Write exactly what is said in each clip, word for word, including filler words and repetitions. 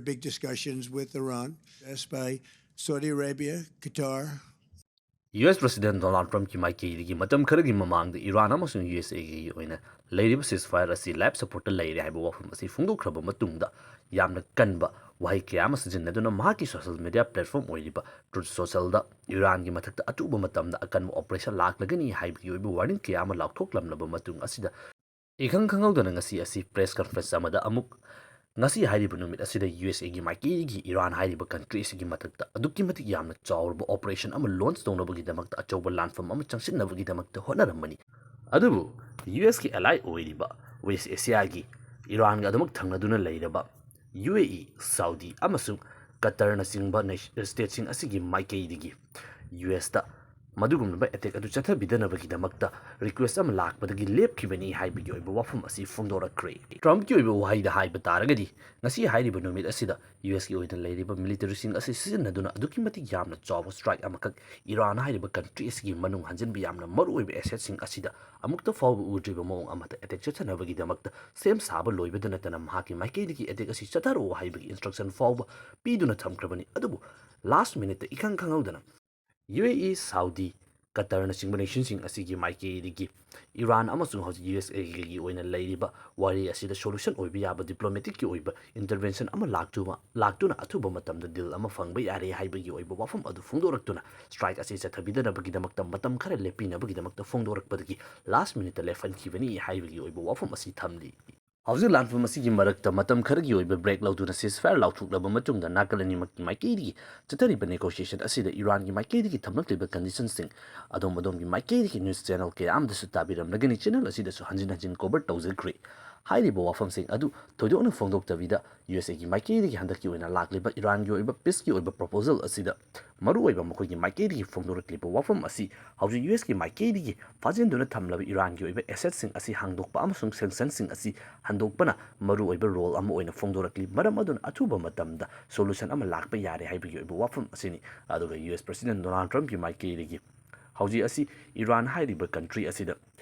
big discussions with Iran, as by Saudi Arabia, Qatar. U S president Donald ꯇ꯭ꯔꯝꯞꯀꯤ ꯃꯥꯏꯀꯩꯗꯒꯤ ꯃꯇꯝ ꯈꯔꯒꯤ ꯃꯃꯥꯡꯗ ꯏꯔꯥꯟ ꯑꯃꯁꯨꯡ ꯌꯨ ꯑꯦꯁ ꯑꯦꯒꯤ ꯑꯣꯏꯅ ꯂꯩꯔꯤꯕ ceasefire ꯑꯁꯤ life support ꯇ ꯂꯩꯔꯦ ꯍꯥꯏꯕ ꯋꯥꯐꯝ ꯑꯁꯤ ꯐꯣꯡꯗꯣꯛꯈ꯭ꯔꯕ ꯃꯇꯨꯡꯗ, ꯌꯥꯝꯅ ꯀꯟꯕ ꯋꯥꯍꯩ ꯀꯌꯥ ꯑꯃ ꯁꯤꯖꯤꯟꯅꯗꯨꯅ ꯃꯍꯥꯛꯀꯤ social media platform ꯑꯣꯏꯔꯤꯕ Truth Social ꯗ ꯏꯔꯥꯟꯒꯤ ꯃꯊꯛꯇ ꯑꯊꯨꯕ ꯃꯇꯝꯗ ꯑꯀꯟꯕ operation ꯂꯥꯛꯂꯒꯅꯤ ꯍꯥꯏꯕꯒꯤ ꯑꯣꯏꯕ warning ꯀꯌꯥ ꯑꯃ ꯂꯥꯎꯊꯣꯛꯂꯝꯂꯕ ꯃꯇꯨꯡ ꯑꯁꯤꯗ, ꯏꯈꯪ ꯈꯪꯍꯧꯗꯅ ꯉꯁꯤ ꯑꯁꯤ press conference ꯑꯃꯗ ꯑꯃꯨꯛ ꯉꯁꯤ ꯍꯥꯏꯔꯤꯕ ꯅꯨꯃꯤꯠ ꯑꯁꯤꯗ ꯌꯨ ꯑꯦꯁ ꯑꯦꯒꯤ ꯃꯥꯏꯀꯩꯗꯒꯤ ꯏꯔꯥꯟ ꯍꯥꯏꯔꯤꯕ country ꯑꯁꯤꯒꯤ ꯃꯊꯛꯇ ꯑꯗꯨꯛꯀꯤ ꯃꯇꯤꯛ ꯌꯥꯝꯅ ꯆꯥꯎꯔꯕ operation ꯑꯃ launch ꯇꯧꯅꯕꯒꯤꯗꯃꯛꯇ ꯑꯆꯧꯕ ꯂꯥꯟꯐꯝ ꯑꯃ ꯆꯪꯁꯤꯟꯅꯕꯒꯤꯗꯃꯛꯇ ꯍꯣꯠꯅꯔꯝꯕꯅꯤ꯫ ꯑꯗꯨꯕꯨ ꯌꯨ ꯑꯦꯁꯀꯤ ally ꯑꯣꯏꯔꯤꯕ West Asiaꯒꯤ ꯏꯔꯥꯟꯒ ꯑꯗꯨꯃꯛ ꯊꯪꯅꯗꯨꯅ ꯂꯩꯔꯕ ꯌꯨ ꯑꯦ ꯏ, ꯁꯥꯎꯗꯤ ꯑꯃꯁꯨꯡ ꯀꯇꯔꯅꯆꯤꯡꯕ ꯅꯦꯁ-, stateꯁꯤꯡ ꯑꯁꯤꯒꯤ ꯃꯥꯏꯀꯩꯗꯒꯤ ꯌꯨ ꯑꯦꯁꯇ ꯃꯗꯨꯒꯨꯝꯂꯕ attack ꯑꯗꯨ ꯆꯠꯊꯕꯤꯗꯅꯕꯒꯤꯗꯃꯛꯇ request ꯑꯃ ꯂꯥꯛꯄꯗꯒꯤ ꯂꯦꯞꯈꯤꯕꯅꯤ ꯍꯥꯏꯕꯒꯤ ꯑꯣꯏꯕ ꯋꯥꯐꯝ ꯑꯁꯤ ꯐꯣꯡꯗꯣꯔꯛꯈ꯭ꯔꯦ꯫ ꯇ꯭ꯔꯝꯞꯀꯤ ꯑꯣꯏꯕ ꯋꯥꯍꯩꯗ ꯍꯥꯏꯕ ꯇꯥꯔꯒꯗꯤ, ꯉꯁꯤ ꯍꯥꯏꯔꯤꯕ ꯅꯨꯃꯤꯠ ꯑꯁꯤꯗ ꯌꯨ ꯑꯦꯁꯀꯤ ꯑꯣꯏꯅ ꯂꯩꯔꯤꯕ militaryꯁꯤꯡ ꯑꯁꯤ ꯁꯤꯖꯤꯟꯅꯗꯨꯅ ꯑꯗꯨꯛꯀꯤ ꯃꯇꯤꯛ ꯌꯥꯝꯅ ꯆꯥꯎꯕ strike ꯑꯃꯈꯛ ꯏꯔꯥꯟ ꯍꯥꯏꯔꯤꯕ country ꯑꯁꯤꯒꯤ ꯃꯅꯨꯡ ꯍꯟꯖꯤꯟꯕ ꯌꯥꯝꯅ ꯃꯔꯨꯑꯣꯏꯕ assetꯁꯤꯡ ꯑꯁꯤꯗ ꯑꯃꯨꯛꯇ ꯐꯥꯎꯕ ꯎꯗ꯭ꯔꯤꯕ ꯃꯑꯣꯡ ꯑꯃꯗ attack ꯆꯠꯊꯅꯕꯒꯤꯗꯃꯛꯇ ꯁꯦꯝ ꯁꯥꯕ ꯂꯣꯏꯕꯗ ꯅꯠꯇꯅ ꯃꯍꯥꯛꯀꯤ ꯃꯥꯏꯀꯩꯗꯒꯤ attack ꯑꯁꯤ ꯆꯠꯊꯔꯛꯑꯣ ꯍꯥꯏꯕꯒꯤ instruction ꯐꯥꯎꯕ ꯄꯤꯗꯨꯅ ꯊꯝꯈ꯭ꯔꯕꯅꯤ꯫ ꯑꯗꯨꯕꯨ last minuteꯇ ꯏꯈꯪ ꯈꯪꯍꯧꯗꯅ ꯌꯨ ꯑꯦ ꯏ, ꯁꯥꯎꯗꯤ, ꯀꯇꯔꯅꯆꯤꯡꯕ nationꯁꯤꯡ ꯑꯁꯤꯒꯤ ꯃꯥꯏꯀꯩꯗꯒꯤ ꯏꯔꯥꯟ ꯑꯃꯁꯨꯡ ꯍꯧꯖꯤꯛ ꯌꯨ ꯑꯦꯁ ꯑꯦꯒꯤ ꯑꯣꯏꯅ ꯂꯩꯔꯤꯕ ꯋꯥꯔꯤ ꯑꯁꯤꯗ solution ꯑꯣꯏꯕ ꯌꯥꯕ diplomaticꯀꯤ ꯑꯣꯏꯕ intervention ꯑꯃ ꯂꯥꯛꯇꯨꯃ-, ꯂꯥꯛꯇꯨꯅ ꯑꯊꯨꯕ ꯃꯇꯝꯗ deal ꯑꯃ ꯐꯪꯕ ꯌꯥꯔꯦ ꯍꯥꯏꯕꯒꯤ ꯑꯣꯏꯕ ꯋꯥꯐꯝ ꯑꯗꯨ ꯐꯣꯡꯗꯣꯔꯛꯇꯨꯅ strike ꯑꯁꯤ ꯆꯠꯊꯕꯤꯗꯅꯕꯒꯤꯗꯃꯛꯇ ꯃꯇꯝ ꯈꯔ ꯂꯦꯞꯄꯤꯅꯕꯒꯤꯗꯃꯛꯇ ꯐꯣꯡꯗꯣꯔꯛꯄꯗꯒꯤ last minuteꯇ ꯂꯦꯞꯍꯟꯈꯤꯕꯅꯤ ꯍꯥꯏꯕꯒꯤ ꯑꯣꯏꯕ ꯋꯥꯐꯝ ꯑꯁꯤ ꯊꯝꯂꯤ꯫ ꯍꯧꯖꯤꯛ ꯂꯥꯟꯐꯝ ꯑꯁꯤꯒꯤ ꯃꯔꯛꯇ ꯃꯇꯝ ꯈꯔꯒꯤ ꯑꯣꯏꯕ break ꯂꯧꯗꯨꯅ ceasefire ꯂꯥꯎꯊꯣꯛꯂꯕ ꯃꯇꯨꯡꯗ ꯅꯥꯀꯜ ꯑꯅꯤꯃꯛꯀꯤ ꯃꯥꯏꯀꯩꯗꯒꯤ ꯆꯠꯊꯔꯤꯕ negotiation ꯑꯁꯤꯗ ꯏꯔꯥꯟꯒꯤ ꯃꯥꯏꯀꯩꯗꯒꯤ ꯊꯝꯂꯛꯂꯤꯕ conditionꯁꯤꯡ ꯑꯗꯣꯝ ꯑꯗꯣꯝꯒꯤ ꯃꯥꯏꯀꯩꯗꯒꯤ news channel ꯀꯌꯥ ꯑꯃꯗꯁꯨ ꯇꯥꯕꯤꯔꯝꯂꯒꯅꯤ꯫ Channel ꯑꯁꯤꯗꯁꯨ ꯍꯟꯖꯤꯟ ꯍꯟꯖꯤꯟ cover ꯇꯧꯖꯈ꯭ꯔꯦ꯫ ꯍꯥꯏꯔꯤꯕ ꯋꯥꯐꯝꯁꯤꯡ ꯑꯗꯨ ꯊꯣꯏꯗꯣꯛꯅ ꯐꯣꯡꯗꯣꯛꯇꯕꯤꯗ ꯌꯨ ꯑꯦꯁ ꯑꯦꯒꯤ ꯃꯥꯏꯀꯩꯗꯒꯤ ꯍꯟꯗꯛꯀꯤ ꯑꯣꯏꯅ ꯂꯥꯛꯂꯤꯕ ꯏꯔꯥꯟꯒꯤ ꯑꯣꯏꯕ peaceꯀꯤ ꯑꯣꯏꯕ proposal ꯑꯁꯤꯗ ꯃꯔꯨꯑꯣꯏꯕ ꯃꯈꯣꯏꯒꯤ ꯃꯥꯏꯀꯩꯗꯒꯤ ꯐꯣꯡꯗꯣꯔꯛꯂꯤꯕ ꯋꯥꯐꯝ ꯑꯁꯤ ꯍꯧꯖꯤꯛ ꯌꯨ ꯑꯦꯁꯀꯤ ꯃꯥꯏꯀꯩꯗꯒꯤ ꯐꯥꯖꯤꯟꯗꯨꯅ ꯊꯝꯂꯕ ꯏꯔꯥꯟꯒꯤ ꯑꯣꯏꯕ assetꯁꯤꯡ ꯑꯁꯤ ꯍꯥꯡꯗꯣꯛꯄ ꯑꯃꯁꯨꯡ sanctionꯁꯤꯡ ꯑꯁꯤ ꯍꯟꯗꯣꯛꯄꯅ ꯃꯔꯨꯑꯣꯏꯕ role ꯑꯃ ꯑꯣꯏꯅ ꯐꯣꯡꯗꯣꯔꯛꯂꯤ꯫ ꯃꯔꯝ ꯑꯗꯨꯅ ꯑꯊꯨꯕ ꯃꯇꯝꯗ solution ꯑꯃ ꯂꯥꯛꯄ ꯌꯥꯔꯦ ꯍꯥꯏꯕꯒꯤ ꯑꯣꯏꯕ ꯋꯥꯐꯝ ꯑꯁꯤꯅꯤ꯫ ꯑꯗꯨꯒ ꯌꯨ ꯑꯦꯁ President Donald Trumpꯀꯤ ꯃꯥꯏꯀꯩꯗꯒꯤ ꯍꯧꯖꯤꯛ ꯑꯁꯤ ꯏꯔꯥꯟ ꯍꯥꯏꯔꯤꯕ country ꯑꯁꯤꯗ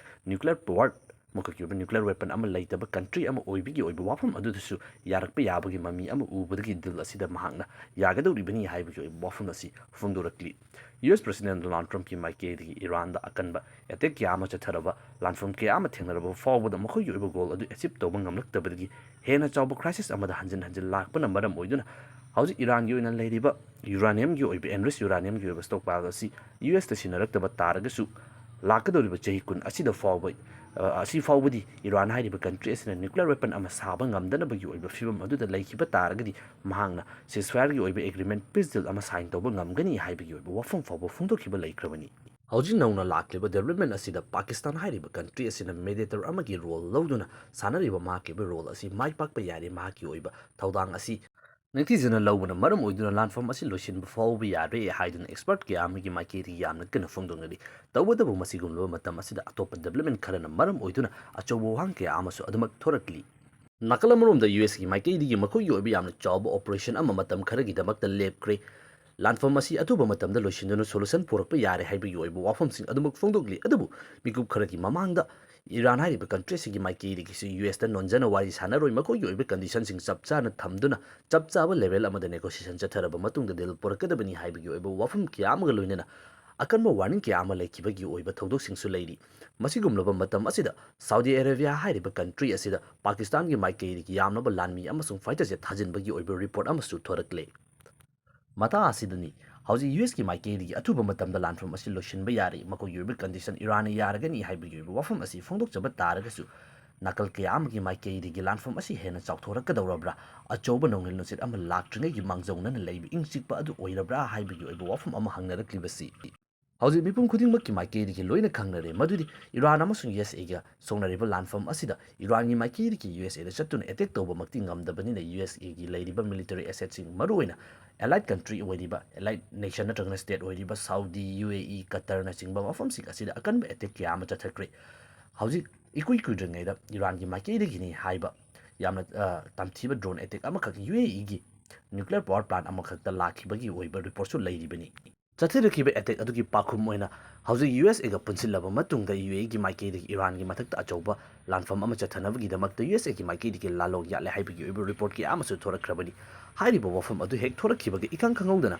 nuclear power ꯃꯈꯣꯏꯒꯤ ꯑꯣꯏꯕ nuclear weapon ꯑꯃ ꯂꯩꯇꯕ country ꯑꯃ ꯑꯣꯏꯕꯒꯤ ꯑꯣꯏꯕ ꯋꯥꯐꯝ ꯑꯗꯨꯗꯁꯨ ꯌꯥꯔꯛꯄ ꯌꯥꯕꯒꯤ ꯃꯃꯤ ꯑꯃ ꯎꯕꯗꯒꯤ deal ꯑꯁꯤꯗ ꯃꯍꯥꯛꯅ ꯌꯥꯒꯗꯧꯔꯤꯕꯅꯤ ꯍꯥꯏꯕꯒꯤ ꯑꯣꯏꯕ ꯋꯥꯐꯝ ꯑꯁꯤ ꯐꯣꯡꯗꯣꯔꯛꯂꯤ꯫ U S President Donald Trumpꯀꯤ ꯃꯥꯏꯀꯩꯗꯒꯤ ꯏꯔꯥꯟꯗ ꯑꯀꯟꯕ attack ꯀꯌꯥ ꯑꯃ ꯆꯠꯊꯔꯕ, ꯂꯥꯟꯐꯝ ꯀꯌꯥ ꯑꯃ ꯊꯦꯡꯅꯔꯕ ꯐꯥꯎꯕꯗ ꯃꯈꯣꯏꯒꯤ ꯑꯣꯏꯕ goal ꯑꯗꯨ achieve ꯇꯧꯕ ꯉꯝꯂꯛꯇꯕꯗꯒꯤ ꯍꯦꯟꯅ ꯆꯥꯎꯕ crisis ꯑꯃꯗ ꯍꯟꯖꯤꯟ ꯍꯟꯖꯤꯟ ꯂꯥꯛꯄꯅ ꯃꯔꯝ ꯑꯣꯏꯗꯨꯅ ꯍꯧꯖꯤꯛ ꯏꯔꯥꯟꯒꯤ ꯑꯣꯏꯅ ꯂꯩꯔꯤꯕ uraniumꯒꯤ ꯑꯣꯏꯕ, enriched uraniumꯒꯤ ꯑꯣꯏꯕ stockpile ꯑꯁꯤ U S ꯇ ꯁꯤꯟꯅꯔꯛꯇꯕ ꯇꯥꯔꯒꯁꯨ, ꯂꯥꯛꯀꯗꯧꯔꯤꯕ ꯆꯍꯤ ꯀꯨꯟ ꯑꯁꯤꯗ ꯐꯥꯎꯕ, ꯑ, ꯑꯁꯤ ꯐꯥꯎꯕꯗꯤ ꯏꯔꯥꯟ ꯍꯥꯏꯔꯤꯕ country ꯑꯁꯤꯅ nuclear weapon ꯑꯃ ꯁꯥꯕ ꯉꯝꯗꯅꯕꯒꯤ ꯑꯣꯏꯕ ꯐꯤꯕꯝ ꯑꯗꯨꯗ ꯂꯩꯈꯤꯕ ꯇꯥꯔꯒꯗꯤ, ꯃꯍꯥꯛꯅ ceasefireꯒꯤ ꯑꯣꯏꯕ agreement, peace deal ꯑꯃ sign ꯇꯧꯕ ꯉꯝꯒꯅꯤ ꯍꯥꯏꯕꯒꯤ ꯑꯣꯏꯕ ꯋꯥꯐꯝ ꯐꯥꯎꯕ ꯐꯣꯡꯗꯣꯛꯈꯤꯕ ꯂꯩꯈ꯭ꯔꯕꯅꯤ꯫ ꯍꯧꯖꯤꯛ ꯅꯧꯅ ꯂꯥꯛꯂꯤꯕ development ꯑꯁꯤꯗ ꯄꯥꯀꯤꯁꯇꯥꯟ ꯍꯥꯏꯔꯤꯕ country ꯑꯁꯤꯅ mediator ꯑꯃꯒꯤ role ꯂꯧꯗꯨꯅ ꯁꯥꯟꯅꯔꯤꯕ ꯃꯍꯥꯛꯀꯤ ꯑꯣꯏꯕ role ꯑꯁꯤ ꯃꯥꯏ ꯄꯥꯛꯄ ꯌꯥꯔꯦ꯫ ꯃꯍꯥꯛꯀꯤ ꯑꯣꯏꯕ ꯊꯧꯗꯥꯡ ꯑꯁꯤ ꯅꯤꯡꯊꯤꯖꯅ ꯂꯧꯕꯅ ꯃꯔꯝ ꯑꯣꯏꯗꯨꯅ ꯂꯥꯟꯐꯝ ꯑꯁꯤ ꯂꯣꯏꯁꯤꯟꯕ ꯐꯥꯎꯕ ꯌꯥꯔꯦ ꯍꯥꯏꯗꯨꯅ expert ꯀꯌꯥ ꯑꯃꯒꯤ ꯃꯥꯏꯀꯩꯗꯒꯤ ꯌꯥꯝꯅ ꯀꯟꯅ ꯐꯣꯡꯗꯣꯛꯅꯔꯤ꯫ ꯇꯧꯕꯇꯕꯨ ꯃꯁꯤꯒꯨꯝꯂꯕ ꯃꯇꯝ ꯑꯁꯤꯗ ꯑꯇꯣꯞꯄ development ꯈꯔꯅ ꯃꯔꯝ ꯑꯣꯏꯗꯨꯅ ꯑꯆꯧꯕ ꯋꯥꯍꯪ ꯀꯌꯥ ꯑꯃꯁꯨ ꯑꯗꯨꯃꯛ ꯊꯣꯔꯛꯂꯤ꯫ ꯅꯥꯀꯜ ꯑꯃꯔꯣꯝꯗ U S ꯀꯤ ꯃꯥꯏꯀꯩꯗꯒꯤ ꯃꯈꯣꯏꯒꯤ ꯑꯣꯏꯕ ꯌꯥꯝꯅ ꯆꯥꯎꯕ operation ꯑꯃ ꯃꯇꯝ ꯈꯔꯒꯤꯗꯃꯛꯇ ꯂꯦꯞꯈ꯭ꯔꯦ꯫ ꯂꯥꯟꯐꯝ ꯑꯁꯤ ꯑꯊꯨꯕ ꯃꯇꯝꯗ ꯂꯣꯏꯁꯤꯟꯗꯨꯅ solution ꯄꯨꯔꯛꯄ ꯌꯥꯔꯦ ꯍꯥꯏꯕꯒꯤ ꯑꯣꯏꯕ ꯋꯥꯐꯝꯁꯤꯡ ꯑꯗꯨꯃꯛ ꯐꯣꯡꯗꯣꯛꯂꯤ꯫ ꯑꯗꯨꯕꯨ ꯃꯤꯀꯨꯞ ꯈꯔꯒꯤ ꯃꯃꯥꯡꯗ ꯏꯔꯥꯟ ꯍꯥꯏꯔꯤꯕ country ꯑꯁꯤꯒꯤ ꯃꯥꯏꯀꯩꯗꯒꯤꯁꯨ U S ꯇ ꯅꯣꯟꯖꯅ ꯋꯥꯔꯤ ꯁꯥꯟꯅꯔꯣꯏ, ꯃꯈꯣꯏꯒꯤ ꯑꯣꯏꯕ conditionꯁꯤꯡ ꯆꯞ ꯆꯥꯅ ꯊꯝꯗꯨꯅ ꯆꯞ ꯆꯥꯕ level ꯑꯃꯗ negotiation ꯆꯠꯊꯔꯕ ꯃꯇꯨꯡꯗ deal ꯄꯨꯔꯛꯀꯗꯕꯅꯤ ꯍꯥꯏꯕꯒꯤ ꯑꯣꯏꯕ ꯋꯥꯐꯝ ꯀꯌꯥ ꯑꯃꯒ ꯂꯣꯏꯅꯅ ꯑꯀꯟꯕ warning ꯀꯌꯥ ꯑꯃ ꯂꯩꯈꯤꯕꯒꯤ ꯑꯣꯏꯕ ꯊꯧꯗꯣꯛꯁꯤꯡꯁꯨ ꯂꯩꯔꯤ꯫ ꯃꯁꯤꯒꯨꯝꯂꯕ ꯃꯇꯝ ꯑꯁꯤꯗ Saudi Arabia ꯍꯥꯏꯔꯤꯕ country ꯑꯁꯤꯗ ꯄꯥꯀꯤꯁꯇꯥꯟꯒꯤ ꯃꯥꯏꯀꯩꯗꯒꯤ ꯌꯥꯝꯂꯕ ꯂꯥꯟꯃꯤ ꯑꯃꯁꯨꯡ fighter jet ꯊꯥꯖꯤꯟꯕꯒꯤ ꯑꯣꯏꯕ report ꯑꯃꯁꯨ ꯊꯣꯔꯛꯂꯦ꯫ ꯃꯇꯥꯡ ꯑꯁꯤꯗꯅꯤ ꯍꯧꯖꯤꯛ U S ꯀꯤ ꯃꯥꯏꯀꯩꯗꯒꯤ ꯑꯊꯨꯕ ꯃꯇꯝꯗ ꯂꯥꯟꯐꯝ ꯑꯁꯤ ꯂꯣꯏꯁꯤꯟꯕ ꯌꯥꯔꯦ, ꯃꯈꯣꯏꯒꯤ ꯑꯣꯏꯕ condition ꯏꯔꯥꯟꯅ ꯌꯥꯔꯒꯅꯤ ꯍꯥꯏꯕꯒꯤ ꯑꯣꯏꯕ ꯋꯥꯐꯝ ꯑꯁꯤ ꯐꯣꯡꯗꯣꯛꯆꯕ ꯇꯥꯔꯒꯁꯨ, ꯅꯥꯀꯜ ꯀꯌꯥ ꯑꯃꯒꯤ ꯃꯥꯏꯀꯩꯗꯒꯤ ꯂꯥꯟꯐꯝ ꯑꯁꯤ ꯍꯦꯟꯅ ꯆꯥꯎꯊꯣꯔꯛꯀꯗꯧꯔꯕ꯭ꯔꯥ, ꯑꯆꯧꯕ ꯅꯣꯡꯂꯩ ꯅꯨꯡꯁꯤꯠ ꯑꯃ ꯂꯥꯛꯇ꯭ꯔꯤꯉꯩꯒꯤ ꯃꯥꯡꯖꯧꯅꯅ ꯂꯩꯕ ꯏꯪ ꯆꯤꯛꯄ ꯑꯗꯨ ꯑꯣꯏꯔꯕ꯭ꯔꯥ ꯍꯥꯏꯕꯒꯤ ꯑꯣꯏꯕ ꯋꯥꯐꯝ ꯑꯃ ꯍꯪꯅꯔꯛꯂꯤꯕꯁꯤ ꯍꯧꯖꯤꯛ ꯃꯤꯄꯨꯝ ꯈꯨꯗꯤꯡꯃꯛꯀꯤ ꯃꯥꯏꯀꯩꯗꯒꯤ ꯂꯣꯏꯅ ꯈꯪꯅꯔꯦ ꯃꯗꯨꯗꯤ ꯏꯔꯥꯟ ꯑꯃꯁꯨꯡ U S A ꯒ ꯁꯣꯛꯅꯔꯤꯕ ꯂꯥꯟꯐꯝ ꯑꯁꯤꯗ ꯏꯔꯥꯟꯒꯤ ꯃꯥꯏꯀꯩꯗꯒꯤ U S A ꯗ ꯆꯠꯇꯨꯅ attack ꯇꯧꯕꯃꯛꯇꯤ ꯉꯝꯗꯕꯅꯤꯅ, U S A ꯒꯤ ꯂꯩꯔꯤꯕ military asset ꯁꯤꯡ, ꯃꯔꯨꯑꯣꯏꯅ allied country ꯑꯣꯏꯔꯤꯕ, allied nation ꯅꯠꯇ꯭ꯔꯒꯅ state ꯑꯣꯏꯔꯤꯕ Saudi, U A E, Qatar ꯅꯆꯤꯡꯕ ꯃꯐꯝꯁꯤꯡ ꯑꯁꯤꯗ ꯑꯀꯟꯕ attack ꯀꯌꯥ ꯑꯃ ꯆꯠꯊꯈ꯭ꯔꯦ꯫ ꯍꯧꯖꯤꯛ ꯏꯀꯨꯏ ꯀꯨꯏꯗ꯭ꯔꯤꯉꯩꯗ ꯏꯔꯥꯟꯒꯤ ꯃꯥꯏꯀꯩꯗꯒꯤꯅꯤ ꯍꯥꯏꯕ ꯌꯥꯝꯅ, ꯑ, ꯇꯝꯊꯤꯕ drone attack ꯑꯃꯈꯛ U A E ꯒꯤ nuclear power plant ꯑꯃꯈꯛꯇ ꯂꯥꯛꯈꯤꯕꯒꯤ ꯑꯣꯏꯕ report ꯁꯨ ꯂꯩꯔꯤꯕꯅꯤ꯫ ꯆꯠꯊꯔꯛꯈꯤꯕ ꯑꯦꯇꯦꯛ ꯑꯗꯨꯒꯤ ꯄꯥꯎꯈꯨꯝ ꯑꯣꯏꯅ ꯍꯧꯖꯤꯛ ꯌꯨ ꯑꯦꯁ ꯑꯦꯒ ꯄꯨꯟꯁꯤꯜꯂꯕ ꯃꯇꯨꯡꯗ ꯌꯨ ꯑꯦ ꯏꯒꯤ ꯃꯥꯏꯀꯩꯗꯒꯤ ꯏꯔꯥꯟꯒꯤ ꯃꯊꯛꯇ ꯑꯆꯧꯕ ꯂꯥꯟꯐꯝ ꯑꯃ ꯆꯠꯊꯅꯕꯒꯤꯗꯃꯛꯇ ꯌꯨ ꯑꯦꯁ ꯑꯦꯒꯤ ꯃꯥꯏꯀꯩꯗꯒꯤ ꯂꯥꯂꯣꯡ ꯌꯥꯠꯂꯦ ꯍꯥꯏꯕꯒꯤ ꯑꯣꯏꯕ ꯔꯤꯄꯣꯔꯠ ꯀꯌꯥ ꯑꯃꯁꯨ ꯊꯣꯔꯛꯈ꯭ꯔꯕꯅꯤ꯫ ꯍꯥꯏꯔꯤꯕ ꯋꯥꯐꯝ ꯑꯗꯨ ꯍꯦꯛ ꯊꯣꯔꯛꯈꯤꯕꯒ ꯏꯈꯪ ꯈꯪꯍꯧꯗꯅ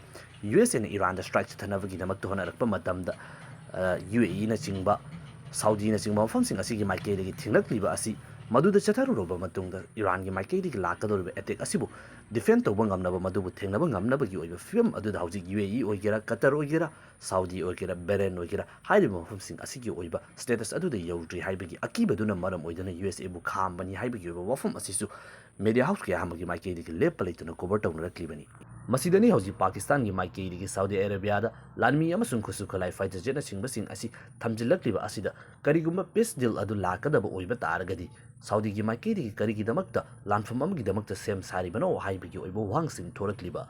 ꯌꯨ ꯑꯦꯁ ꯑꯦꯅ ꯏꯔꯥꯟꯗ ꯁ꯭ꯇ꯭ꯔꯥꯏꯛ ꯆꯠꯊꯅꯕꯒꯤꯗꯃꯛꯇ ꯍꯣꯠꯅꯔꯛꯄ ꯃꯇꯝꯗ ꯌꯨ ꯑꯦ ꯏꯅꯆꯤꯡꯕ, ꯁꯥꯎꯗꯤꯅꯆꯤꯡꯕ ꯃꯐꯝꯁꯤꯡ ꯑꯁꯤꯒꯤ ꯃꯥꯏꯀꯩꯗꯒꯤ ꯊꯤꯡꯂꯛꯂꯤꯕ ꯑꯁꯤ ꯃꯗꯨꯗ ꯆꯠꯊꯔꯨꯔꯕ ꯃꯇꯨꯡꯗ ꯏꯔꯥꯟꯒꯤ ꯃꯥꯏꯀꯩꯗꯒꯤ ꯂꯥꯛꯀꯗꯧꯔꯤꯕ ꯑꯦꯇꯦꯛ ꯑꯁꯤꯕꯨ ꯗꯤꯐꯦꯟ ꯇꯧꯕ ꯉꯝꯅꯕ, ꯃꯗꯨꯕꯨ ꯊꯦꯡꯅꯕ ꯉꯝꯅꯕꯒꯤ ꯑꯣꯏꯕ ꯐꯤꯕꯝ ꯑꯗꯨꯗ ꯍꯧꯖꯤꯛ ꯌꯨ ꯑꯦ ꯏ ꯑꯣꯏꯒꯦꯔꯥ, ꯀꯇꯔ ꯑꯣꯏꯒꯦꯔꯥ, ꯁꯥꯎꯗꯤ ꯑꯣꯏꯒꯦꯔꯥ, ꯕꯦꯔꯦꯟ ꯑꯣꯏꯒꯦꯔꯥ, ꯍꯥꯏꯔꯤꯕ ꯃꯐꯝꯁꯤꯡ ꯑꯁꯤꯒꯤ ꯑꯣꯏꯕ ꯁ꯭ꯇꯦꯇꯁ ꯑꯗꯨꯗ ꯌꯧꯗ꯭ꯔꯤ ꯍꯥꯏꯕꯒꯤ ꯑꯀꯤꯕꯗꯨꯅ ꯃꯔꯝ ꯑꯣꯏꯗꯨꯅ ꯌꯨ ꯑꯦꯁ ꯑꯦꯕꯨ ꯈꯥꯝꯕꯅꯤ ꯍꯥꯏꯕꯒꯤ ꯑꯣꯏꯕ ꯋꯥꯐꯝ ꯑꯁꯤꯁꯨ ꯃꯦꯗꯤꯌꯥ ꯍꯥꯎꯁ ꯀꯌꯥ ꯑꯃꯒꯤ ꯃꯥꯏꯀꯩꯗꯒꯤ ꯂꯦꯞꯄ ꯂꯩꯇꯅ ꯀꯣꯚꯔ ꯇꯧꯅꯔꯛꯂꯤꯕꯅꯤ꯫ ꯃꯁꯤꯗꯅꯤ ꯍꯧꯖꯤꯛ ꯄꯥꯀꯤꯁꯇꯥꯟꯒꯤ ꯃꯥꯏꯀꯩꯗꯒꯤ ꯁꯥꯎꯗꯤ ꯑꯔꯦꯕꯤꯌꯥꯗ ꯂꯥꯟꯃꯤ ꯑꯃꯁꯨꯡ ꯈꯨꯠꯁꯨ ꯈꯨꯠꯂꯥꯏ ꯐꯥꯏꯇꯔ ꯖꯦꯠꯅꯆꯤꯡꯕꯁꯤꯡ ꯑꯁꯤ ꯊꯝꯖꯤꯜꯂꯛꯂꯤꯕ ꯑꯁꯤꯗ ꯀꯔꯤꯒꯨꯝꯕ ꯄꯤꯁ ꯗꯤꯜ ꯑꯗꯨ ꯂꯥꯛꯀꯗꯕ ꯑꯣꯏꯕ ꯇꯥꯔꯒꯗꯤ ꯁꯥꯎꯗꯤꯒꯤ ꯃꯥꯏꯀꯩꯗꯒꯤ ꯀꯔꯤꯒꯤꯗꯃꯛꯇ ꯂꯥꯟꯐꯝ ꯑꯃꯒꯤꯗꯃꯛꯇ ꯁꯦꯝ ꯁꯥꯔꯤꯕꯅꯣ ꯍꯥꯏꯕꯒꯤ ꯑꯣꯏꯕ ꯋꯥꯍꯪꯁꯤꯡ ꯊꯣꯔꯛꯂꯤꯕ꯫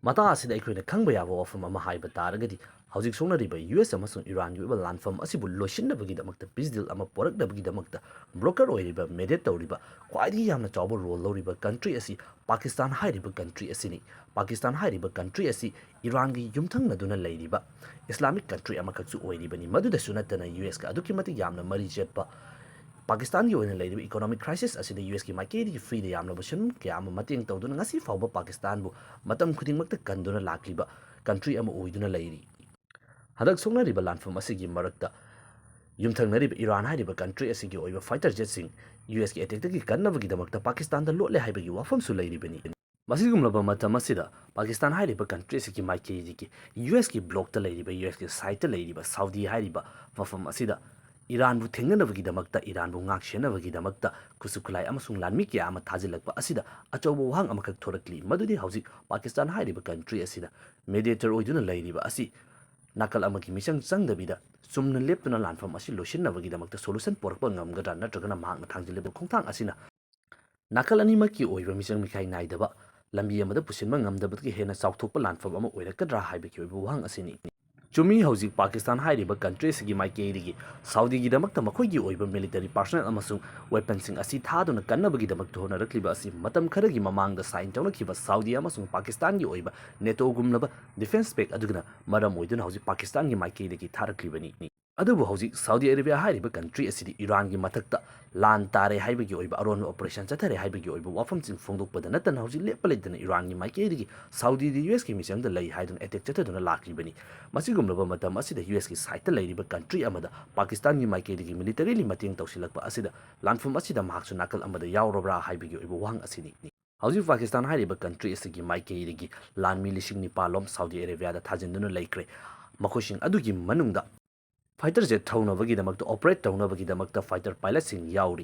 ꯃꯇꯥꯡ ꯑꯁꯤꯗ ꯑꯩꯈꯣꯏꯅ ꯈꯪꯕ ꯌꯥꯕ ꯋꯥꯐꯝ ꯑꯃ ꯍꯥꯏꯕ ꯇꯥꯔꯒꯗꯤ, ꯍꯧꯖꯤꯛ ꯁꯣꯛꯅꯔꯤꯕ ꯌꯨ ꯑꯦꯁ ꯑꯃꯁꯨꯡ ꯏꯔꯥꯟꯒꯤ ꯑꯣꯏꯕ ꯂꯥꯟꯐꯝ ꯑꯁꯤꯕꯨ ꯂꯣꯏꯁꯤꯟꯅꯕꯒꯤꯗꯃꯛꯇ, ꯄꯤꯁ ꯗꯤꯜ ꯑꯃ ꯄꯨꯔꯛꯅꯕꯒꯤꯗꯃꯛꯇ ꯕ꯭ꯔꯣꯀꯔ ꯑꯣꯏꯔꯤꯕ, ꯃꯦꯗꯤꯌꯦꯠ ꯇꯧꯔꯤꯕ, ꯈ꯭ꯋꯥꯏꯗꯒꯤ ꯌꯥꯝꯅ ꯆꯥꯎꯕ ꯔꯣꯜ ꯂꯧꯔꯤꯕ ꯀꯟꯇ꯭ꯔꯤ ꯑꯁꯤ ꯄꯥꯀꯤꯁꯇꯥꯟ ꯍꯥꯏꯔꯤꯕ ꯀꯟꯇ꯭ꯔꯤ ꯑꯁꯤꯅꯤ꯫ ꯄꯥꯀꯤꯁꯇꯥꯟ ꯍꯥꯏꯔꯤꯕ ꯀꯟꯇ꯭ꯔꯤ ꯑꯁꯤ ꯏꯔꯥꯟꯒꯤ ꯌꯨꯝꯊꯪꯅꯗꯨꯅ ꯂꯩꯔꯤꯕ ꯏꯁꯂꯥꯃꯤꯛ ꯀꯟꯇ꯭ꯔꯤ ꯑꯃꯈꯛꯁꯨ ꯑꯣꯏꯔꯤꯕꯅꯤ꯫ ꯃꯗꯨꯗꯁꯨ ꯅꯠꯇꯅ ꯌꯨ ꯑꯦꯁꯀ ꯑꯗꯨꯛꯀꯤ ꯃꯇꯤꯛ ꯌꯥꯝꯅ ꯃꯔꯤ ꯆꯦꯠꯄ, ꯄꯥꯀꯤꯁꯇꯥꯟꯒꯤ ꯑꯣꯏꯅ ꯂꯩꯔꯤꯕ ꯏꯀꯣꯅꯣꯃꯤꯛ ꯈ꯭ꯔꯥꯏꯁꯤꯁ ꯑꯁꯤꯗ ꯌꯨ ꯑꯦꯁꯀꯤ ꯃꯥꯏꯀꯩꯗꯒꯤ ꯐ꯭ꯔꯤꯗ ꯌꯥꯝꯂꯕ ꯁꯦꯟꯐꯝ ꯀꯌꯥ ꯑꯃ ꯃꯇꯦꯡ ꯇꯧꯗꯨꯅ ꯉꯁꯤ ꯐꯥꯎꯕ ꯄꯥꯀꯤꯁꯇꯥꯟꯕꯨ ꯃꯇꯝ ꯈꯨꯗꯤꯡꯃꯛꯇ ꯀꯟꯗꯨꯅ ꯂꯥꯛꯂꯤꯕ ꯀꯟꯇ꯭ꯔꯤ ꯑꯃ ꯑꯣꯏꯗꯨꯅ ꯂꯩꯔꯤ꯫ ꯍꯟꯗꯛ ꯁꯣꯛꯅꯔꯤꯕ ꯂꯥꯟꯐꯝ ꯑꯁꯤꯒꯤ ꯃꯔꯛꯇ ꯌꯨꯝꯊꯪꯅꯔꯤꯕ ꯏꯔꯥꯟ ꯍꯥꯏꯔꯤꯕ ꯀꯟꯇ꯭ꯔꯤ ꯑꯁꯤꯒꯤ ꯑꯣꯏꯕ ꯐꯥꯏꯇꯔ ꯖꯦꯠꯁꯤꯡ ꯌꯨ ꯑꯦꯁꯀꯤ ꯑꯦꯇꯦꯛꯇꯒꯤ ꯀꯟꯅꯕꯒꯤꯗꯃꯛꯇ ꯄꯥꯀꯤꯁꯇꯥꯟꯗ ꯂꯣꯠꯂꯦ ꯍꯥꯏꯕꯒꯤ ꯋꯥꯐꯝꯁꯨ ꯂꯩꯔꯤꯕꯅꯤ꯫ ꯃꯁꯤꯒꯨꯝꯂꯕ ꯃꯇꯝ ꯑꯁꯤꯗ ꯄꯥꯀꯤꯁꯇꯥꯟ ꯍꯥꯏꯔꯤꯕ ꯀꯟꯇ꯭ꯔꯤ ꯑꯁꯤꯒꯤ ꯃꯥꯏꯀꯩꯗꯒꯤ ꯌꯨ ꯑꯦꯁꯀꯤ ꯕ꯭ꯂꯣꯛꯇ ꯂꯩꯔꯤꯕ, ꯌꯨ ꯑꯦꯁꯀꯤ ꯁꯥꯏꯠꯇ ꯂꯩꯔꯤꯕ ꯁꯥꯎꯗꯤ ꯍꯥꯏꯔꯤꯕ ꯃꯐꯝ ꯑꯁꯤꯗ ꯏꯔꯥꯟꯕꯨ ꯊꯦꯡꯅꯅꯕꯒꯤꯗꯃꯛꯇ, ꯏꯔꯥꯟꯕꯨ ꯉꯥꯛ ꯁꯦꯟꯅꯕꯒꯤꯗꯃꯛꯇ ꯈꯨꯠꯁꯨ ꯈꯨꯠꯂꯥꯏ ꯑꯃꯁꯨꯡ ꯂꯥꯟꯃꯤ ꯀꯌꯥ ꯑꯃ ꯊꯥꯖꯤꯜꯂꯛꯄ ꯑꯁꯤꯗ ꯑꯆꯧꯕ ꯋꯥꯍꯪ ꯑꯃꯈꯛ ꯊꯣꯔꯛꯂꯤ, ꯃꯗꯨꯗꯤ ꯍꯧꯖꯤꯛ ꯄꯥꯀꯤꯁꯇꯥꯟ ꯍꯥꯏꯔꯤꯕ ꯀꯟꯇ꯭ꯔꯤ ꯑꯁꯤꯗ ꯃꯦꯗꯤꯌꯦꯇꯔ ꯑꯣꯏꯗꯨꯅ ꯂꯩꯔꯤꯕ ꯑꯁꯤ ꯅꯥꯀꯜ ꯑꯃꯒꯤ ꯃꯤꯆꯪ ꯆꯪꯗꯕꯤꯗ ꯆꯨꯝꯅ ꯂꯦꯞꯇꯨꯅ ꯂꯥꯟꯐꯝ ꯑꯁꯤ ꯂꯣꯏꯁꯤꯟꯅꯕꯒꯤꯗꯃꯛꯇ ꯁꯣꯂꯨꯁꯟ ꯄꯨꯔꯛꯄ ꯉꯝꯒꯗ꯭ꯔꯥ, ꯅꯠꯇ꯭ꯔꯒꯅ ꯃꯍꯥꯛꯅ ꯊꯥꯡꯖꯤꯜꯂꯤꯕ ꯈꯣꯡꯊꯥꯡ ꯑꯁꯤꯅ ꯅꯥꯀꯜ ꯑꯅꯤꯃꯛꯀꯤ ꯑꯣꯏꯕ ꯃꯤꯆꯪ ꯃꯤꯈꯥꯏ ꯅꯥꯏꯗꯕ ꯂꯝꯕꯤ ꯑꯃꯗ ꯄꯨꯁꯤꯟꯕ ꯉꯝꯗꯕꯗꯒꯤ ꯍꯦꯟꯅ ꯆꯥꯎꯊꯣꯛꯄ ꯂꯥꯟꯐꯝ ꯑꯃ ꯑꯣꯏꯔꯛꯀꯗ꯭ꯔꯥ ꯍꯥꯏꯕꯒꯤ ꯑꯣꯏꯕ ꯋꯥꯍꯪ ꯑꯁꯤꯅꯤ꯫ ꯆꯨꯝꯃꯤ, ꯍꯧꯖꯤꯛ ꯄꯥꯀꯤꯁꯇꯥꯟ ꯍꯥꯏꯔꯤꯕ ꯀꯟꯇ꯭ꯔꯤ ꯑꯁꯤꯒꯤ ꯃꯥꯏꯀꯩꯗꯒꯤ ꯁꯥꯎꯗꯤꯒꯤꯗꯃꯛꯇ ꯃꯈꯣꯏꯒꯤ ꯑꯣꯏꯕ ꯃꯤꯂꯤꯇꯔꯤ ꯄꯥꯔꯁꯅꯦꯜ ꯑꯃꯁꯨꯡ ꯋꯦꯄꯟꯁꯤꯡ ꯑꯁꯤ ꯊꯥꯗꯨꯅ ꯀꯟꯅꯕꯒꯤꯗꯃꯛꯇ ꯍꯣꯠꯅꯔꯛꯂꯤꯕ ꯑꯁꯤ ꯃꯇꯝ ꯈꯔꯒꯤ ꯃꯃꯥꯡꯗ ꯁꯥꯏꯟ ꯇꯧꯅꯈꯤꯕ ꯁꯥꯎꯗꯤ ꯑꯃꯁꯨꯡ ꯄꯥꯀꯤꯁꯇꯥꯟꯒꯤ ꯑꯣꯏꯕ ꯅꯦꯇꯣꯒꯨꯝꯂꯕ ꯗꯤꯐꯦꯟꯁ ꯄꯦꯛ ꯑꯗꯨꯒꯤꯅ ꯃꯔꯝ ꯑꯣꯏꯗꯨꯅ ꯍꯧꯖꯤꯛ ꯄꯥꯀꯤꯁꯇꯥꯟꯒꯤ ꯃꯥꯏꯀꯩꯗꯒꯤ ꯊꯥꯔꯛꯂꯤꯕꯅꯤ꯫ ꯑꯗꯨꯕꯨ ꯍꯧꯖꯤꯛ ꯁꯥꯎꯗꯤ ꯑꯔꯦꯕꯤꯌꯥ ꯍꯥꯏꯔꯤꯕ ꯀꯟꯇ꯭ꯔꯤ ꯑꯁꯤꯗꯤ ꯏꯔꯥꯟꯒꯤ ꯃꯊꯛꯇ ꯂꯥꯟ ꯇꯥꯔꯦ ꯍꯥꯏꯕꯒꯤ ꯑꯣꯏꯕ, ꯑꯔꯣꯟꯕ ꯑꯣꯄꯔꯦꯁꯟ ꯆꯠꯊꯔꯦ ꯍꯥꯏꯕꯒꯤ ꯑꯣꯏꯕ ꯋꯥꯐꯝꯁꯤꯡ ꯐꯣꯡꯗꯣꯛꯄꯗ ꯅꯠꯇꯅ ꯍꯧꯖꯤꯛ ꯂꯦꯞꯄ ꯂꯩꯇꯅ ꯏꯔꯥꯟꯒꯤ ꯃꯥꯏꯀꯩꯗꯒꯤ ꯁꯥꯎꯗꯤꯗ ꯌꯨ ꯑꯦꯁꯀꯤ ꯃꯤꯆꯪꯗ ꯂꯩ ꯍꯥꯏꯗꯨꯅ ꯑꯦꯇꯦꯛ ꯆꯠꯊꯗꯨꯅ ꯂꯥꯛꯂꯤꯕꯅꯤ꯫ ꯃꯁꯤꯒꯨꯝꯂꯕ ꯃꯇꯝ ꯑꯁꯤꯗ ꯌꯨ ꯑꯦꯁꯀꯤ ꯁꯥꯏꯠꯇ ꯂꯩꯔꯤꯕ ꯀꯟꯇ꯭ꯔꯤ ꯑꯃꯗ ꯄꯥꯀꯤꯁꯇꯥꯟꯒꯤ ꯃꯥꯏꯀꯩꯗꯒꯤ ꯃꯤꯂꯤꯇꯔꯤꯂꯤ ꯃꯇꯦꯡ ꯇꯧꯁꯤꯜꯂꯛꯄ ꯑꯁꯤꯗ ꯂꯥꯟꯐꯝ ꯑꯁꯤꯗ ꯃꯍꯥꯛꯁꯨ ꯅꯥꯀꯜ ꯑꯃꯗ ꯌꯥꯎꯔꯕ꯭ꯔꯥ ꯍꯥꯏꯕꯒꯤ ꯑꯣꯏꯕ ꯋꯥꯍꯪ ꯑꯁꯤꯅꯤ꯫ ꯍꯧꯖꯤꯛ ꯄꯥꯀꯤꯁꯇꯥꯟ ꯍꯥꯏꯔꯤꯕ ꯀꯟꯇ꯭ꯔꯤ ꯑꯁꯤꯒꯤ ꯃꯥꯏꯀꯩꯗꯒꯤ ꯂꯥꯟꯃꯤ ꯂꯤꯁꯤꯡ ꯅꯤꯄꯥꯜ ꯂꯣꯝ ꯁꯥꯎꯗꯤ ꯑꯔꯦꯕꯤꯌꯥꯗ ꯊꯥꯖꯤꯟꯗꯨꯅ ꯂꯩꯈ꯭ꯔꯦ꯫ ꯃꯈꯣꯏꯁꯤꯡ ꯑꯗꯨꯒꯤ ꯃꯅꯨꯡꯗ ꯐꯥꯏꯇꯔ ꯖꯦꯠ ꯊꯧꯅꯕꯒꯤꯗꯃꯛꯇ, ꯑꯣꯄꯔꯦꯠ ꯇꯧꯅꯕꯒꯤꯗꯃꯛꯇ ꯐꯥꯏꯇꯔ ꯄꯥꯏꯂꯠꯁꯤꯡ ꯌꯥꯎꯔꯤ꯫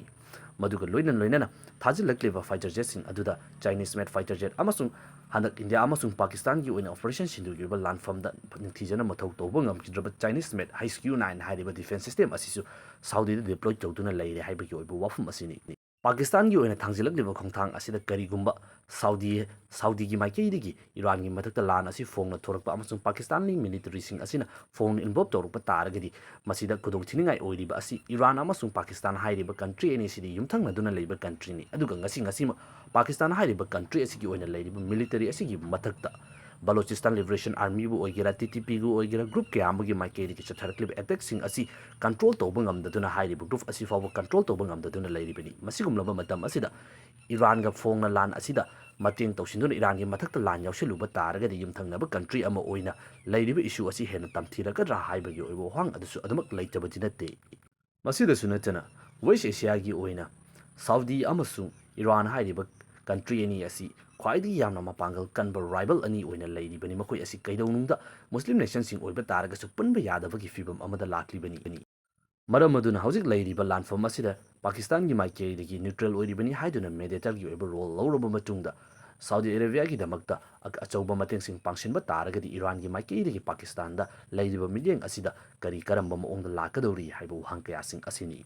ꯃꯗꯨꯒ ꯂꯣꯏꯅ ꯂꯣꯏꯅꯅ ꯊꯥꯖꯤꯜꯂꯛꯂꯤꯕ ꯐꯥꯏꯇꯔ ꯖꯦꯠꯁꯤꯡ ꯑꯗꯨꯗ ꯆꯥꯏꯅꯤꯁ ꯃꯦꯗ ꯐꯥꯏꯇꯔ ꯖꯦꯠ ꯑꯃꯁꯨꯡ ꯍꯟꯗꯛ ꯏꯟꯗꯤꯌꯥ ꯑꯃꯁꯨꯡ ꯄꯥꯀꯤꯁꯇꯥꯟꯒꯤ ꯑꯣꯏꯅ ꯑꯣꯄꯔꯦꯁꯟ ꯁꯤꯟꯗꯨꯒꯤ ꯑꯣꯏꯕ ꯂꯥꯟꯐꯝꯗ ꯅꯤꯡꯊꯤꯖꯅ ꯃꯊꯧ ꯇꯧꯕ ꯉꯝꯈꯤꯗ꯭ꯔꯕ ꯆꯥꯏꯅꯤꯁ ꯃꯦꯗ ꯍꯩꯆ ꯀ꯭ꯌꯨ ꯅꯥꯏꯟ ꯍꯥꯏꯔꯤꯕ ꯗꯤꯐꯦꯟꯁ ꯁꯤꯁꯇꯦꯝ ꯑꯁꯤꯁꯨ ꯁꯥꯎꯗꯤꯗ ꯗꯤꯄ꯭ꯂꯣꯏ ꯇꯧꯗꯨꯅ ꯂꯩꯔꯦ ꯍꯥꯏꯕꯒꯤ ꯑꯣꯏꯕ ꯋꯥꯐꯝ ꯑꯁꯤꯅꯤ꯫ ꯄꯥꯀꯤꯁꯇꯥꯟꯒꯤ ꯑꯣꯏꯅ ꯊꯥꯡꯖꯤꯜꯂꯛꯂꯤꯕ ꯈꯣꯡꯊꯥꯡ ꯑꯁꯤꯗ ꯀꯔꯤꯒꯨꯝꯕ ꯁꯥꯎꯗꯤ, ꯁꯥꯎꯗꯤꯒꯤ ꯃꯥꯏꯀꯩꯗꯒꯤ ꯏꯔꯥꯟꯒꯤ ꯃꯊꯛꯇ ꯂꯥꯟ ꯑꯁꯤ ꯐꯣꯡꯅ ꯊꯣꯔꯛꯄ ꯑꯃꯁꯨꯡ ꯄꯥꯀꯤꯁꯇꯥꯟꯒꯤ ꯃꯤꯂꯤꯇꯔꯤꯁꯤꯡ ꯑꯁꯤꯅ ꯐꯣꯡꯅ ꯏꯟꯚꯣꯜꯕ ꯇꯧꯔꯛꯄ ꯇꯥꯔꯒꯗꯤ, ꯃꯁꯤꯗ ꯈꯨꯗꯣꯡꯊꯤꯅꯤꯡꯉꯥꯏ ꯑꯣꯏꯔꯤꯕ ꯑꯁꯤ ꯏꯔꯥꯟ ꯑꯃꯁꯨꯡ ꯄꯥꯀꯤꯁꯇꯥꯟ ꯍꯥꯏꯔꯤꯕ ꯀꯟꯇ꯭ꯔꯤ ꯑꯅꯤ ꯑꯁꯤꯗꯤ ꯌꯨꯝꯊꯪꯅꯗꯨꯅ ꯂꯩꯕ ꯀꯟꯇ꯭ꯔꯤꯅꯤ꯫ ꯑꯗꯨꯒ ꯉꯁꯤ ꯉꯁꯤꯃꯛ ꯄꯥꯀꯤꯁꯇꯥꯟ ꯍꯥꯏꯔꯤꯕ ꯀꯟꯇ꯭ꯔꯤ ꯑꯁꯤꯒꯤ ꯑꯣꯏꯅ ꯂꯩꯔꯤꯕ ꯃꯤꯂꯤꯇꯔꯤ ꯑꯁꯤꯒꯤ ꯃꯊꯛꯇ ꯕꯂꯣꯆꯤꯁꯇꯥꯟ ꯂꯤꯕꯔꯦꯁꯟ ꯑꯥꯔꯃꯤꯕꯨ ꯑꯣꯏꯒꯦꯔꯥ, ꯇꯤ ꯇꯤ ꯄꯤꯕꯨ ꯑꯣꯏꯒꯦꯔꯥ, ꯒ꯭ꯔꯨꯞ ꯀꯌꯥ ꯑꯃꯒꯤ ꯃꯥꯏꯀꯩꯗꯒꯤ ꯆꯠꯊꯔꯛꯂꯤꯕ ꯑꯦꯇꯦꯛꯁꯤꯡ ꯑꯁꯤ ꯀꯟꯇ꯭ꯔꯣꯜ ꯇꯧꯕ ꯉꯝꯗꯗꯨꯅ ꯍꯥꯏꯔꯤꯕ ꯒ꯭ꯔꯨꯞ ꯑꯁꯤ ꯐꯥꯎꯕ ꯀꯟꯇ꯭ꯔꯣꯜ ꯇꯧꯕ ꯉꯝꯗꯗꯨꯅ ꯂꯩꯔꯤꯕꯅꯤ꯫ ꯃꯁꯤꯒꯨꯝꯂꯕ ꯃꯇꯝ ꯑꯁꯤꯗ ꯏꯔꯥꯟꯒ ꯐꯣꯡꯅ ꯂꯥꯟ ꯑꯁꯤꯗ ꯃꯇꯦꯡ ꯇꯧꯁꯤꯟꯗꯨꯅ ꯏꯔꯥꯟꯒꯤ ꯃꯊꯛꯇ ꯂꯥꯟ ꯌꯥꯎꯁꯤꯜꯂꯨꯕ ꯇꯥꯔꯒꯗꯤ ꯌꯨꯝꯊꯪꯅꯕ ꯀꯟꯇ꯭ꯔꯤ ꯑꯃ ꯑꯣꯏꯅ ꯂꯩꯔꯤꯕ ꯏꯁꯨ ꯑꯁꯤ ꯍꯦꯟꯅ ꯇꯝꯊꯤꯔꯛꯀꯗ꯭ꯔꯥ ꯍꯥꯏꯕꯒꯤ ꯑꯣꯏꯕ ꯋꯥꯍꯪ ꯑꯗꯨꯁꯨ ꯑꯗꯨꯃꯛ ꯂꯩꯇꯕꯗꯤ ꯅꯠꯇꯦ꯫ ꯃꯁꯤꯗꯁꯨ ꯅꯠꯇꯅ ꯋꯦꯁ ꯑꯦꯁꯤꯌꯥꯒꯤ ꯑꯣꯏꯅ ꯁꯥꯎꯗꯤ ꯑꯃꯁꯨꯡ ꯏꯔꯥꯟ ꯍꯥꯏꯔꯤꯕ ꯀꯟꯇ꯭ꯔꯤ ꯑꯅꯤ ꯑꯁꯤ ꯈ꯭ꯋꯥꯏꯗꯒꯤ ꯌꯥꯝꯅ ꯃꯄꯥꯡꯒꯜ ꯀꯟꯕ ꯔꯥꯏꯕꯜ ꯑꯅꯤ ꯑꯣꯏꯅ ꯂꯩꯔꯤꯕꯅꯤ꯫ ꯃꯈꯣꯏ ꯑꯁꯤ ꯀꯩꯗꯧꯅꯨꯡꯗ ꯃꯨꯁꯂꯤꯝ ꯅꯦꯁꯟꯁꯤꯡ ꯑꯣꯏꯕ ꯇꯥꯔꯒꯁꯨ ꯄꯨꯟꯕ ꯌꯥꯗꯕꯒꯤ ꯐꯤꯕꯝ ꯑꯃꯗ ꯂꯥꯛꯂꯤꯕꯅꯤ꯫ ꯃꯔꯝ ꯑꯗꯨꯅ ꯍꯧꯖꯤꯛ ꯂꯩꯔꯤꯕ ꯂꯥꯟꯐꯝ ꯑꯁꯤꯗ ꯄꯥꯀꯤꯁꯇꯥꯟꯒꯤ ꯃꯥꯏꯀꯩꯗꯒꯤ ꯅ꯭ꯌꯨꯇ꯭ꯔꯦꯜ ꯑꯣꯏꯔꯤꯕꯅꯤ ꯍꯥꯏꯗꯨꯅ ꯃꯦꯗꯤꯌꯦꯇꯔꯒꯤ ꯑꯣꯏꯕ ꯔꯣꯜ ꯂꯧꯔꯕ ꯃꯇꯨꯡꯗ ꯁꯥꯎꯗꯤ ꯑꯔꯦꯕꯤꯌꯥꯒꯤꯗꯃꯛꯇ ꯑ-, ꯑꯆꯧꯕ ꯃꯇꯦꯡꯁꯤꯡ ꯄꯥꯡꯁꯤꯟꯕ ꯇꯥꯔꯒꯗꯤ ꯏꯔꯥꯟꯒꯤ ꯃꯥꯏꯀꯩꯗꯒꯤ ꯄꯥꯀꯤꯁꯇꯥꯟꯗ ꯂꯩꯔꯤꯕ ꯃꯤꯠꯌꯦꯡ ꯑꯁꯤꯗ ꯀꯔꯤ ꯀꯔꯝꯕ ꯃꯑꯣꯡꯗ ꯂꯥꯛꯀꯗꯧꯔꯤ ꯍꯥꯏꯕ ꯋꯥꯍꯪ ꯀꯌꯥꯁꯤꯡ ꯑꯁꯤꯅꯤ꯫